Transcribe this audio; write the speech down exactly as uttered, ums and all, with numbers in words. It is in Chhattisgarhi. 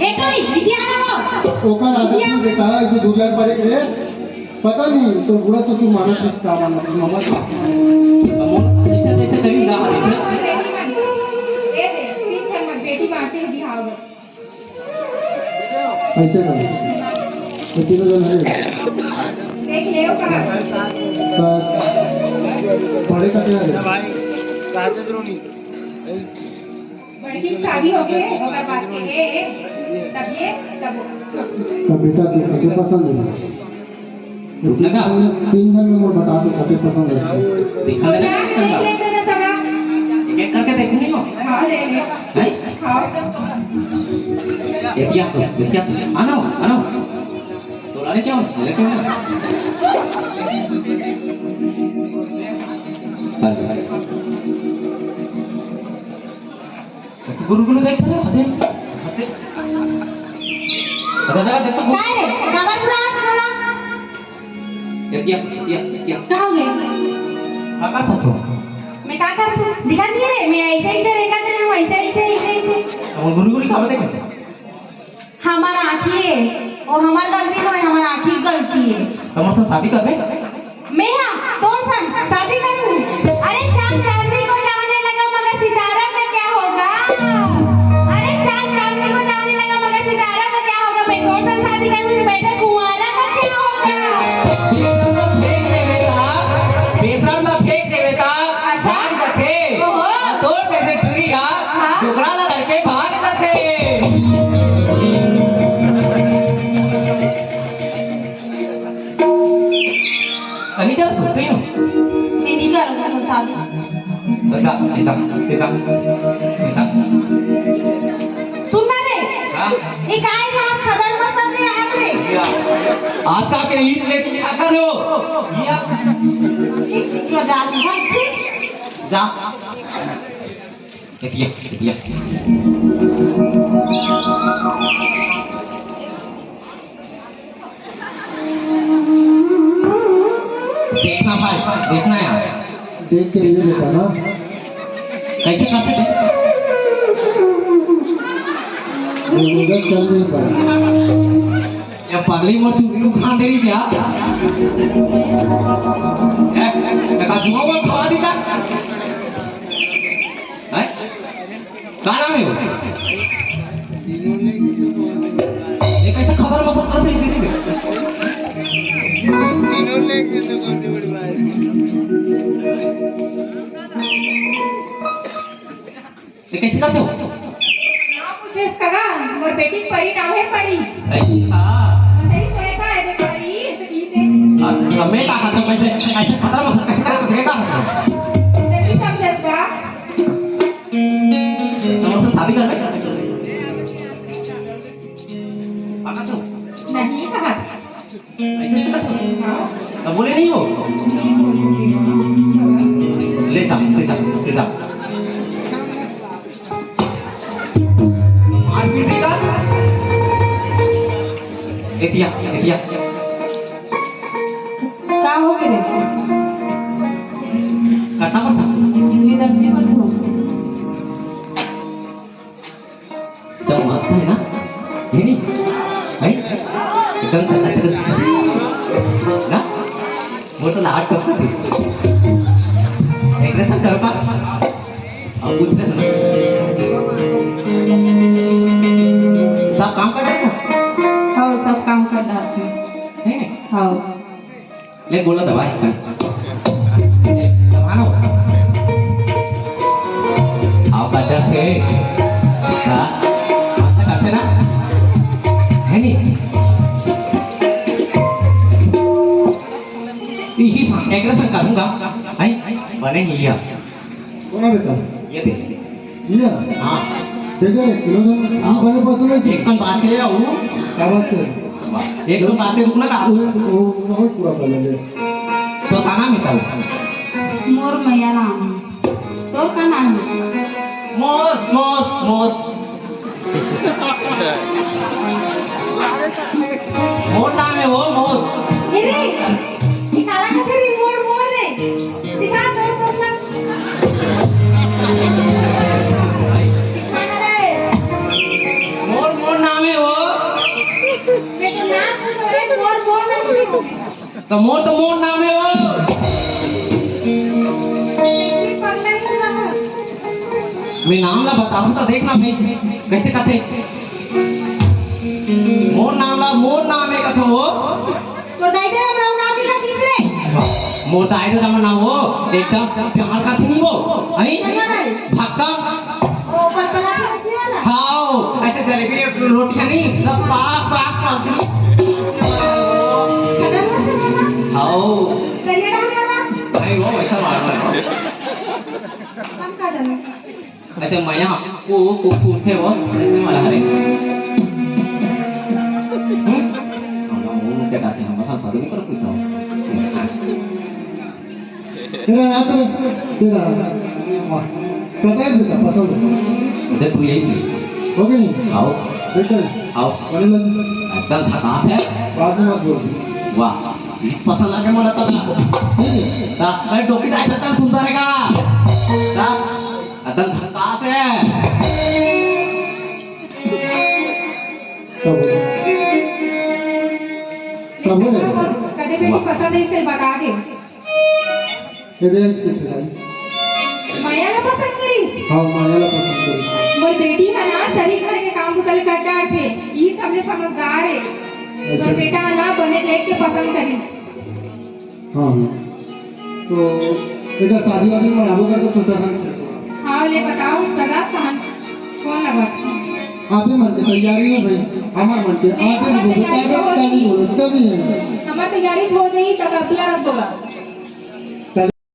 ए कोई, बिटिया ना हो। ओकर आदत नहीं बेटा, ऐसे दो हजार पर एक रे। पता नहीं, तो बूढ़ा तो तू मारा कुछ का मारा, तू मामा तो। अमोल, जैसे, जैसे कभी गा, जैसे। ए दे, तीन झन में बेटी बांचे बिहाव। ऐसे ना। तो तीनों जन है। देख ले, ओ कहा। पर पढ़े का क्या है? भाई, कहा तो नहीं। बड़की के शादी हो गए, ओकर बाद के, ए, ए, तब ये, तब वो। तब बेटा, तू कते पसंद है? रुक लगा। तीन झन में मोर बता, तू कते पसंद है? देखा तो लगा। क्या देख लेते ना सगा? एक एक करके देखूंगी ना। हाँ, ले ले। नहीं? हाँ। ये क्या तो, ये क्या तो? आना हो, आना हो। तो लाने क्या हो? ले क्या हो? बस, बस। अच्छा, गुरु, गुरु देख, अरे, अरे। अरे, अरे, अरे, तो काय रे? काबर बुरा हाथ बोला? ये क्या, क्या, क्या? का हो गया? का करत हस? मैं का करत हूँ? दिखा दिए रे, मैं ऐसे, ऐसे रेखा करे हूँ, ऐसे, ऐसे, ऐसे, ऐसे। तो गुरु, गुरु का बताए? हमर आँखी हे, वो हमर गलती नोहे, हमर आँखी के गलती हे। तमर से शादी करबे? मैं हा, तोर संग शादी करूँ? अरे चाँद चाँदनी को चाहने लगा मगर सितारा का क्या होगा? अरे चाँद चाँदनी को चाहने लगा मगर सितारा का क्या होगा? मैं तोर संग शादी करूँ, बैठे कुंवारा का क्या होगा? बेशरम ला फेंक देवे ता, बेशरम ला फेंक देवे ता, अच्छा। भाग जाथे। ओहो। तोर जैसे टुरी हा, हाँ। डोकरा ला धर के भाग जाथे। अनिता, सोते हो? मैं नहीं करूँगा शादी। बता, बेटा, बेटा, बेटा। सुन ना रे, हाँ? ये काय का खदर मसल रे हाथ रे? आज का के ईद में क्या कर रहे हो? ये आप ठीक, यो जा, ठीक, ठीक। जा। देखिए, देखिए। देखना भाई, देखना यार। देख के नहीं देखा ना। कैसे करते थे? ये उधर चल नहीं पाया। ये पगली मोर चुगली उठा दे रही क्या? ए, ए, का जुआ वो खवा दी का? हैं? का नाम है वो? ये कैसे खबर मसर करत है इसी में? ये कैसे करते हो? ना पूछेस कगा, मोर बेटी के परी नाम है परी। अच्छा। मंदरी सोए का है बे परी, ऐसे की से। हाँ, तो मैं का कहता हूँ, कैसे, कैसे खबर मसर, कैसे करते हो? मैं भी समझत बा। तो हमसे शादी कर ले। पाका तो? नहीं कहा। ऐसे ऐसे करते हो? हाँ। तो बोले नहीं हो? नहीं बोलती। ले जा, ले जा, ले जा। मारपीट नहीं कर। एतिया, एतिया। का हो गए रे? कटा बता। निदर्शी मत हो। तो मस्त है ना? ये नहीं? भाई? एकदम चकाचक। ना? वो तो लाट करता थी। एक ने सब कर पा। अब पूछ रहे थे। सब काम कर रहे थे? हाँ, सब काम कर रहा था। सही में? हाँ। ले, बोला दबा एक बार। दबा ना हो। आओ, बच्चा थे। हाँ, अच्छा करते ना? है नहीं? यही सा-, एक रस करूँगा। है? बने ही लिया। कोना बेटा? ये दे। लिया? हाँ। बेटा, एक किलो दो। हाँ। ये बने पतले से। एक कन बात चले जाओ। क्या बात है? एक तो बातें रुकना का। वो, वो, वो बहुत पूरा पहले ले। तो का नाम है ताऊ? मोर मैया नाम है। तोर का नाम है? मोर, मोर, मोर। मोर नाम है वो, मोर। अरे, ये काला कथे भी मोर, मोर रे। दिखा, तोर, तोर ना। दिखा ना रे। मोर, मोर नाम है, त मोर त मोर नाम हे वो। मैं नाम ला बताहूं त देखना भाई, कइसे कथे। मोर नाम ला मोर नाम हे कथे वो। तो नहीं दे, मैं नाम नहीं रखी रे। मोर त आए तो तमन नाम वो, एकदम प्यार का थी वो, अई? भक्कम। ओ, पलपला के रखने वाला? हाव, अइसे जलेबी रोटी का नहीं, सब पाक, पाक, पाक। खत्म हो गया ना? हाव। चलिए ना हमारा। नहीं, वो वैसा मार रहा है। हम का जाने? अइसे मया, वो, वो, वो, वो, वो, अइसे वाला हरे। हम्म? हम, हम, वो, वो क्या कहते हैं? हम, हम, शादी नहीं कर पूछा। तेरा याद है? तेरा। वाह। पता है बेटा, पता है। देख, तू यही से। हो गई नहीं? आओ। बेटा। आओ। बने लग। एकदम झकास है। बाद में मत बोल। वाह, ये पसंद आ गया मोला तब। ता, अरे, डोकी दाई से एकदम सुंदर है का? ता, एकदम झकास है। तब बोल। तब बोल। कदे बेटी वाह। पसंद है, इससे बता दे। ये रेंज की खिलाई। माया ला पसंद करिस? हाँ, माया ला पसंद करिस। मोर बेटी ह ना सरी घर के काम बुता ल कर डारथे, ई सबले समझदार हे। अच्छा। तोर बेटा ह ना बने देख के पसंद करिस। हाँ, हाँ। तो एकर शादी वादी में आबो कर तो छोटा सा। हाँ, ले बताओ, सगा सहन कौन लगा? आते मन के तैयारी है भाई, हमार मन के लेकिन आते हमार नहीं बोलते, तैयारी तो हो तभी गई। बोलो, तभी है। हमार तैयारी तो हो गई, तब अगला रख बोला।